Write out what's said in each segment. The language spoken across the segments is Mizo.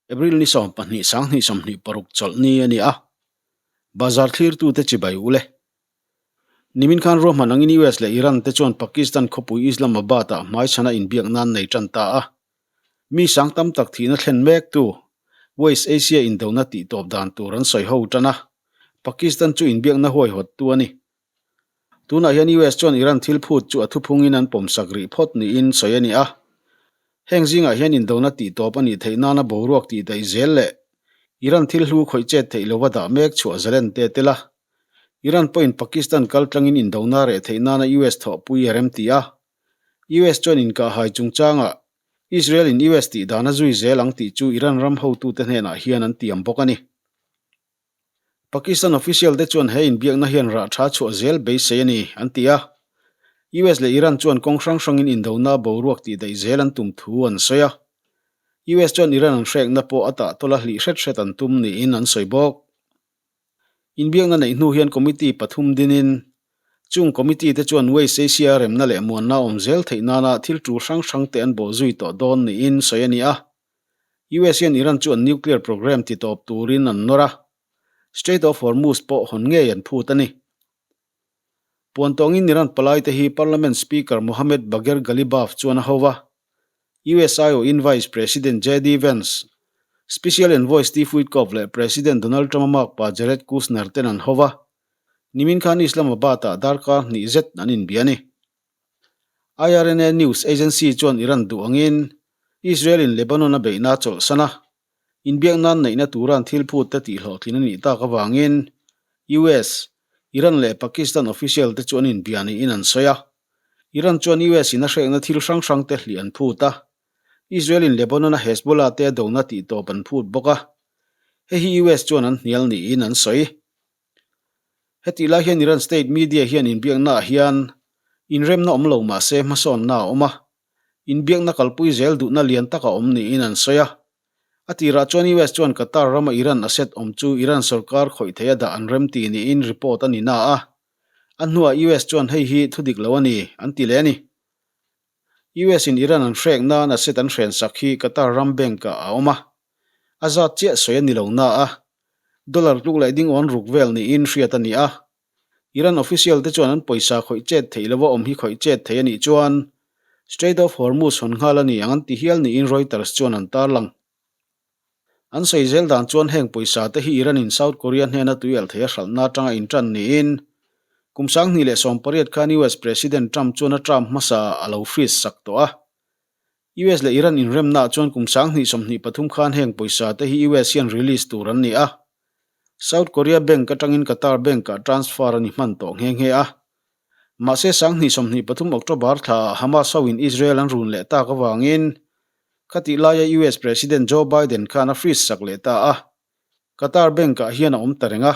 April ni 12 2026 chawlhni a ni a, bazar thlirtute chibai u le. Nimin khan ruahman angin US leh Iran te chuan Pakistan khawpui Islamabad-ah hmaichhana inbiak nan nei tan ta a. Mi sang tam tak thihna thlen mektu West Asia indona tihtawp dan tur an sawi ho tan a, Pakistan chu inbiakna huaihawttu a ni. Tunah hian US chuan Iran thil phut chu a thuphungin an pawmsak rih phawt niin sawi a ni a. Heng zingah hian indona tihtawp a nih theih nana boruak tihdaih zel leh Iran thil hlu khawih chet theih lova dah mek chhuah zalen te tel a. Iran pawhin Pakistan kaltlangin indona reh theih nana US thawhpui a remti a. US chuan inkahhai chungchangah Israel in US tih dan a zui zel ang tih chu Iran ram hotute hnenah hian an tiam bawk a ni. Pakistan official te chuan he inbiakna hian rah tha chhuah zel beisei a ni, an ti a. US leh Iran chuan kawng hrang hrangin indona boruak tih daih zel an tum thu an sawi a. US chuan Iran an hrekna pawh a tah tawlh a hlih hret hret an tum niin an sawi bawk. Inbiakna neih hnu hian committee pathum dinin chung committee te chuan West Asia remna leh muanna awm zel theih nana thil tul hrang hrang te an bawh zui tawh dawn niin sawi a ni a. US hian Iran chu an nuclear program ti tawp turin an nawr a, Strait of Hormuz pawh hawn ngei an phut a ni. Puan tawngin Iran palaite hi Parliament Speaker Mohammad Bagher Ghalibaf chuan a ho a, US aiawhin Vice President JD Vance, Special Envoy Steve Witkoff leh President Donald Trump-a makpa Jared Kushner ten an ho a, nimin khan Islamabad-ah darkar hnih zet an inbia a ni. IRNA news agency chuan Iran duh angin Israel-in Lebanon a beihna a chawlhsan a, inbiak nan neihna tura an thil phut te tihhlawhtlin a nih tak avangin US, Iran leh Pakistan official te chu an inbia niin an sawi a. Iran chuan US-in a hrekna thil hrang hrang te hlih an phut a, Israel-in Lebanon-a Hezbollah te a dona tihtawp an phut bawk a, hei hi US chuan an hnial niin an sawi. Hetih lai hian Iran state media hian inbiaknaah hian inremna awm lo mah se hmasawnna a awm a, inbiakna kalpui zel duhna lian tak a awm niin an sawi a. A tirah chuan US chuan Qatar rama Iran asset awm chu Iran sorkar khawih theia dah an remti niin report a ni na a, a hnuah US chuan hei hi thudik lo a ni an ti leh a ni. US in Iran an hrek nan asset an hrensak hi Qatar ram bank ah a awm a, a zat chiah sawi a ni lo na a, dollar tluk leh ding awn ruk vel niin hriat a ni a. Iran official te chuan an pawisa khawih chet theih lova awm hi khawih chet thei a nih chuan Strait of Hormuz hawn nghal a ni ang an ti hial niin Reuters chuan an tarlang. An sawi zel dan chuan heng pawisa te hi Iran in South Korea hnena tuialh thei a hralhna atanga intan niin kum 2018 khan US President Trump chuan a term hmasa ah a lo freeze sak tawh a. US leh Iran inremna ah chuan kum 2023 khan heng pawisa te hi US hian release tur an ni a. South Korea bank atangin Qatar bank ah transfer a ni hman tawh nghe nghe a. Mahse 2023 October thla ah Hamas ho in Israel an run leh tak avangin Khatih laia US President Joe Biden khan a freeze sak leh ta a, Qatar bank ah hian a awm ta reng a,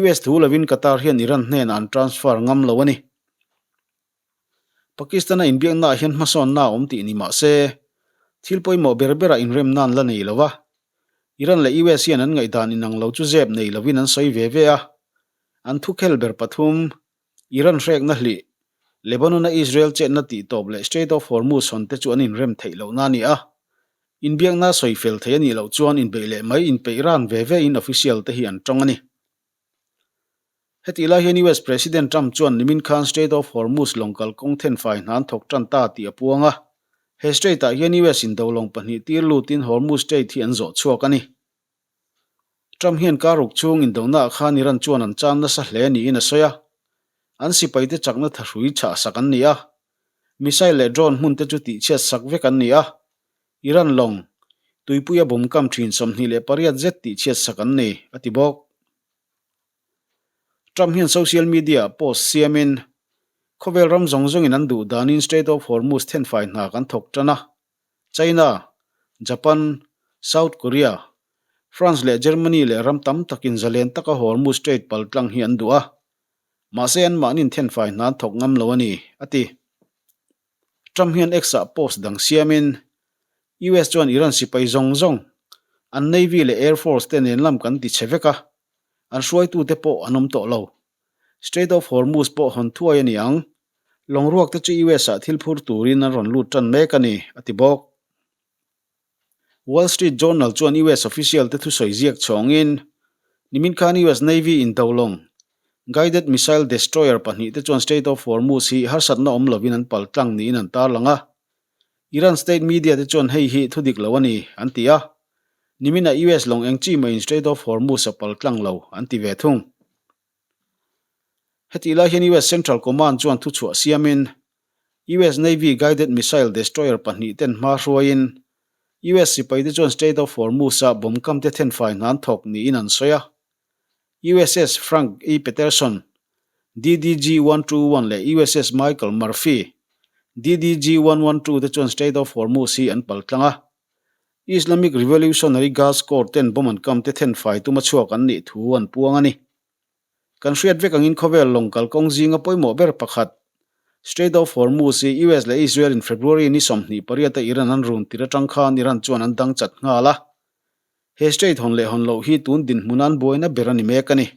US thu lovin Qatar hian Iran hnenah an transfer ngam lo a ni. Pakistan-a inbiakna ah hian hmasawnna a awm tih ni mah se, thil pawimawh ber berah inremna an la nei lo a, Iran leh US hian an ngaihdan inang lo chu zep nei lovin an sawi ve ve a, an thukhel ber pathum, Iran hrekna hlih, Lebanon-a Israel chetna tihtawp leh Strait of Hormuz hawn te chu an inrem theih lohna a ni a. Inbiakna sawi fel thei a nih loh chuan inbeih leh mai inpeih ran ve ve in official te hi an tawng a ni. Hetih lai hian US President Trump chuan nimin khan Strait of Hormuz lawng kalkawng thenfai hna an thawk tan ta tih a puang a. He strait-ah hian US in do lawng pahnih tir lutin Hormuz Strait hi an zawh chhuak a ni. Trump hian kar ruk chhung indonaah khan Iran chuan an chan nasa hle niin a sawi a, an sipaite chakna thahrui chhah sak an ni a, missile leh drone hmun te chu tihchhiat sak vek an ni a, Iran lawng, tuipuia bawm kam thin 28 zet tihchhiat sak an ni, a ti bawk. Trump hian social media-ah post siamin, Khawvel ram zawng zawngin an duh danin Strait of Hormuz thenfai hna kan thawk tan a, China, Japan, South Korea, France leh Germany leh ram tam takin zalen taka Hormuz Strait pal tlang hi an duh a, mahse anmahnin thenfai hna an thawk ngam lo a ni, a ti. Trump hian X-ah post dang siamin, US chuan Iran sipai zawng zawng, an Navy leh Air Force te nen lam kan ti che vek a, an hruaitute pawh an awm tawh lo. Strait of Hormuz pawh hawn thuai a ni ang. Lawng ruak te chu US ah thil phur turin an rawn lut tan mek a ni, a ti bawk. Wall Street Journal chuan US official te thusawi ziak chhawngin, nimin khan US Navy in do lawng, guided missile destroyer pahnihte chuan Strait of Hormuz hi harsatna awm lovin an pal tlang niin an tarlang a. Iran state media te chuan hei hi thu dik lo a ni, an ti a. Niminah US lawng eng chi mahin Strait of Hormuz a pal tlang lo, an ti ve thung. Hetih lai hian US Central Command chuan thuchhuah siamin, US Navy guided missile destroyer pahnihten hma hruaiin US sipaite chuan Strait of Hormuz-a bomb kamte thenfai hna an thawk niin an sawi a. USS Frank E. Peterson, DDG-121 leh USS Michael Murphy, DDG-112 te chuan Strait of Hormuz hi an paltlang a. Islamic Revolutionary Guards Corps ten bomb an kamte thenfai tuma chhuak an nih thu an puang a ni. Kan hriat vek angin khawvel lawng kalkawng zinga pawimawh ber pakhat, Strait of Hormuz hi US leh Israel in February ni 28 a Iran an run tir atang khan Iran chuan an dang chat nghal a. He strait hawn leh hawn loh hi tun dinhmun an buaina ber a ni mek a ni.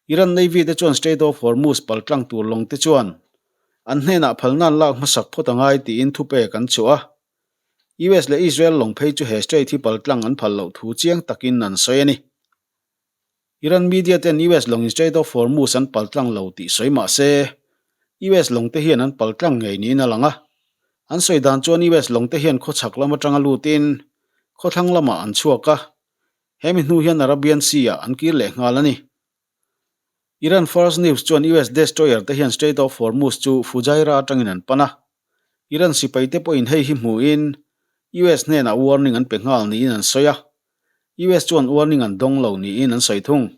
Iran Navy te chuan Strait of Hormuz paltlang tur lawng te chuan an hnenah phalna an lak hmasak phawt a ngai tiin thupek an chhuah a. US leh Israel lawng phei chu he strait hi paltlang an phal loh thu chiang takin an sawi a ni. Iran media ten US lawngin Strait of Hormuz an paltlang lo tih sawi mah se, US lawngte hian an paltlang ngei niin a lang a. An sawi dan chuan US lawngte hian khawchhak lam atanga lutin khawthlang lamah an chhuak a, hemi hnu hian Arabian Sea-ah an kir leh nghal a ni. Iran Fars News chuan US destroyer te hian Strait of Hormuz chu Fujairah atangin an pan a. Iran sipaite pawhin hei hi hmuhin US hnenah warning an pe nghal niin an sawi a. US chuan warning an dawng lo niin an sawi thung.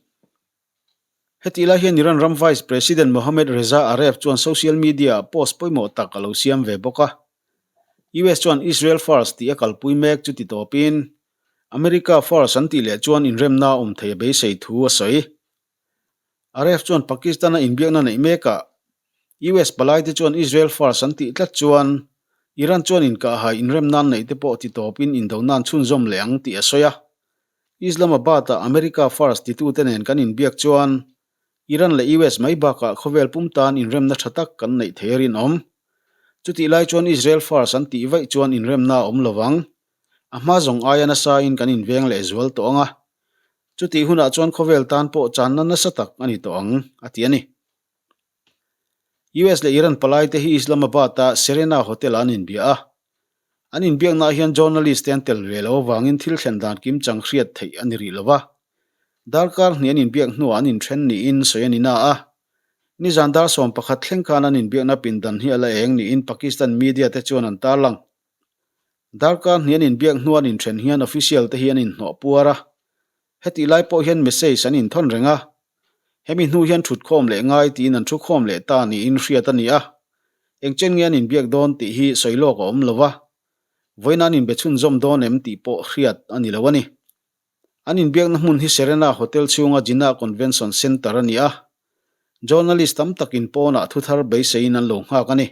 Hetih lai hian Iran ram Vice President Mohammad Reza Aref chuan social media-ah post pawimawh tak a lo siam ve bawk a. US chuan Israel First tih a kalpui mek chu ti tawpin America First an tih leh chuan inremna awm thei a beisei thu a sawi. Aref chuan Pakistan-a inbiakna neih mekah US palaite chuan Israel first an tih tlat chuan Iran chuan inkahhai inremnan neih te pawh ti tawpin indonan chhunzawm leh ang tih a sawi a. Islamabad-ah America first titute nen kan inbiak chuan Iran leh US mai bakah khawvel pum tan inremna tha tak kan neih thei a rinawm. Chutih lai chuan Israel first an tih vaih chuan inremna a awm lo vang. A hma zawng aia nasain kan inveng leh zual tawh ang a. Chutih hunah chuan khawvel tan pawh channa nasa tak a ni tawh ang, a ti a ni. US leh Iran palaite hi Islamabad-a Serena Hotel-ah an inbia a. An inbiaknaah hian journalist te an tel ve lo avangin thil thlen dan kimchang hriat theih a ni rih lo va. Darkar hnih an inbiak hnuah an inthen niin sawi a ni na a. Nizan dar 11 thleng khan an inbiakna pindan hi a la eng niin Pakistan media te chuan an tarlang. Darkar hnih an inbiak hnuah an inthen hian official te hi an inhnawh puar a. Hetih lai pawh hian message an inthawn reng a. Hemi hnu hian thutkhawm leh ngai tiin an thukhawm leh ta niin hriat a ni a. Engchen nge an inbiak dawn tih hi sawi lawk a awm lo va. Vawiin an inbe chhunzawm dawn em tih pawh hriat a ni lo a ni. An inbiakna hmun hi Serena Hotel chhunga Jinnah Convention Centre a ni a. Journalist tam takin pawnah thuthar beiseiin an lo nghak a ni.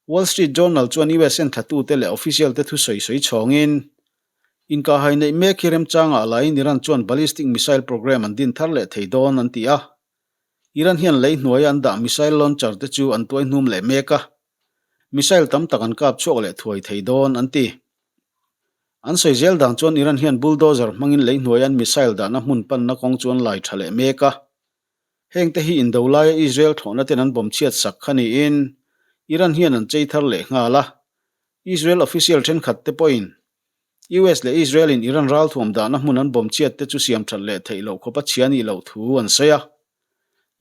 Wall Street Journal chuan US enthlatute leh official-te thusawi sawi chhawngin, Inkahhai neih mek hi remchangah laiin Iran chuan ballistic missile program an din thar leh thei dawn an ti a. Iran hian lei hnuaia an dah missile launcher te chu an tuai hnum leh mek a, missile tam tak an kap chhuak leh thuai thei dawn an ti. An sawi zel dan chuan Iran hian bulldozer hmangin lei hnuaia an missile dahna hmun panna kawng chu an lai tha leh mek a. Hengte hi indo laia Israel thlawhna ten an bawm chhiat sak kha niin Iran hian an chei thar leh nghal a. Israel official thenkhat te pawhin US leh Israel in Iran ralthuam dahna hmun an bawm chhiat te chu siam that leh theih loh khawpa chhia nih loh thu an sawi a.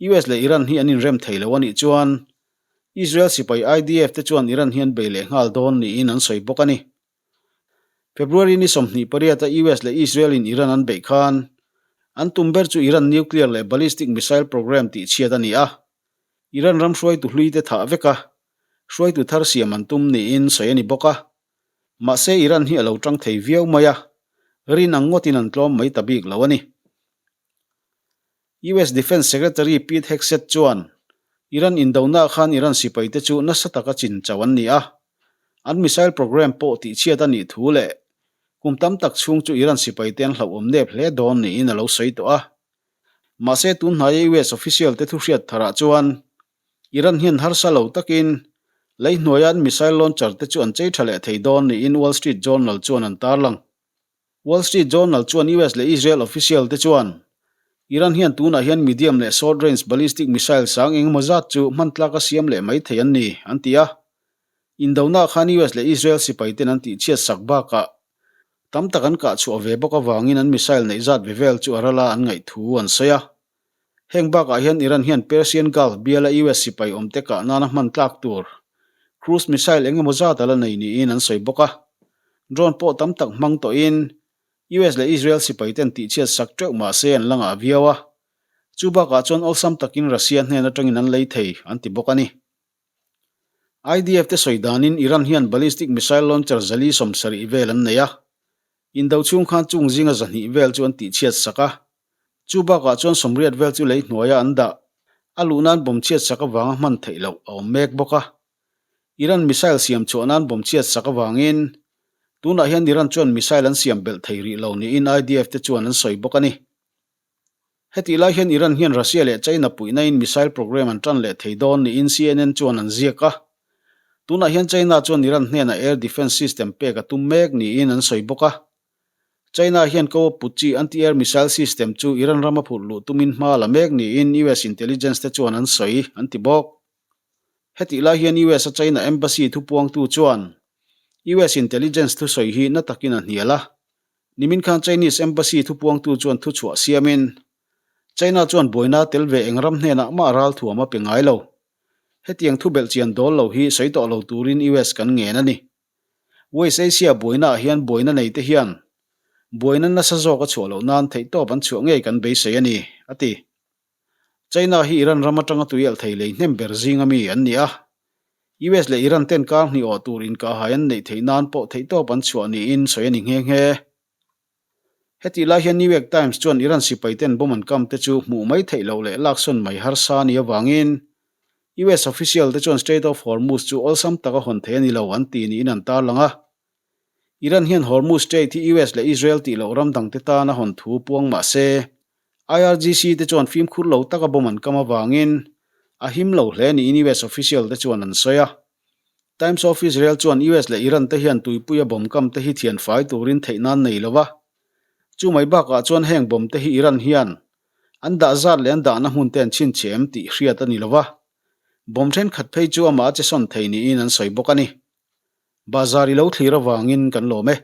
US leh Iran hi an inrem thei lo a nih chuan Israel sipai IDF te chuan Iran hi an bei leh nghal dawn niin an sawi bawk a ni. February ni 28 a US leh Israel in Iran an beih khan an tum ber chu Iran nuclear leh ballistic missile program tih chhiat a ni a. Iran ram hruaitu hlui te thah vek a, hruaitu thar siam an tum niin sawi a ni bawk a. Mahse Iran hi a lo tang thei viau mai a, rin ang ngawtin an tlawm mai ta bik lo a ni. US Defence Secretary Pete Hegseth chuan Iran indonaah khan Iran sipaite chu nasa taka chin chauh an ni a, an missile program pawh tihchhiat a nih thu leh kum tam tak chhung chu Iran sipaite an hlauhawm nep hle dawn niin a lo sawi tawh a. Mahse tun hnaia US official te thuhriat tharah chuan Iran hian harsa lo takin. Lei hnuaia an missile launcher te chu an chei tha leh thei dawn niin Wall Street Journal chuan an tarlang. Wall Street Journal chuan US leh Israel official te chuan Iran hian tunah hian medium leh short range ballistic missile sang engemaw zat chu hman tlaka siam leh mai thei an ni, an ti a. Indonaah khan US leh Israel sipai ten an tihchhiat sak bakah tam tak an kah chhuah ve bawk avangin an missile neih zat ve vel chu a rala an ngaih thu an sawi a. Heng bakah hian Iran hian Persian Gulf biala US sipai awmte kah nana hman tlak tur cruise missile eng emaw zat a la nei niin an sawi bawk a. Drone pawh tam tak hmang tawhin US leh Israel sipai ten tihchhiat sak teuh mah se an la ngah viau a. Chu bakah chuan awlsam takin Russia hnen atangin an lei thei an ti bawk a ni. IDF te sawi danin Iran hian ballistic missile launcher 470 vel an nei a. Indo chhung khan chung zinga 200 vel chu an tihchhiat sak a. Chu bakah chuan 80 vel chu lei hnuaia an dah. A luh nan bomb chhiat sak avanga hman theih loh a awm mek bawk a. Iran missile siam chhuah nan bomb chhiat sak avangin tunah hian Iran chuan missile an siam belh thei rih lo niin IDF te chuan an sawi bawk a ni. Hetih lai hian Iran hian Russia leh China puihnain missile program an tan leh thei dawn niin CNN chuan an ziak a. Tunah hian China chuan Iran hnenah air defence system pek a tum mek niin an sawi bawk a. China hian ko a put chi anti-air missile system chu Iran rama phurh luh tumin hma a la mek niin US intelligence te chuan an sawi an ti bawk. Hetih lai hian US a China embassy thupuangtu chuan US intelligence thusawi hi na takin a hnial a. Nimin khan Chinese Embassy thupuangtu chuan thuchhuah siamin, China chuan buaina tel ve eng ram hnenah mah ralthuam a pe ngai lo. Hetiang thu belhchian dawl lo hi sawi tawh lo turin US kan ngen a ni. West Asia buainaah hian buaina nei te hian buaina nasa zawk a chhuah loh nan theihtawp an chhuah ngei kan beisei a ni, a ti. China hi Iran ram atanga tuialh thei lei hnem ber zinga mi an ni a. US leh Iran ten kar hnih awh tur inkahhai an neih theih nan pawh theihtawp an chhuah niin sawi a ni nghe nghe. Hetih lai hian New York Times chuan Iran sipai ten bomb an kam te chu hmuh mai theih loh leh laksawn mai harsa a nih avangin US official te chuan Strait of Hormuz chu awlsam taka hawn thei a ni lo an ti niin an tarlang a. Iran hian Hormuz Strait hi US leh Israel tih loh ram dangte tan a hawn thu puang mah se, IRGC te chuan fimkhur lo taka bomb an kam avangin a him lo hle niin US official te chuan an sawi a. Times of Israel chuan US leh Iran te hian tuipuia bomb kam te hi thian fai turin theih nan nei lo va. Chu mai bakah chuan heng bomb te hi Iran hian an dah zat leh an dahna hmun te an chhinchhiah em tih hriat a ni lo va. Bomb thenkhat phei chu amah a che sawn thei niin an sawi bawk a ni. Bazar i lo thlir avangin kan lawm e.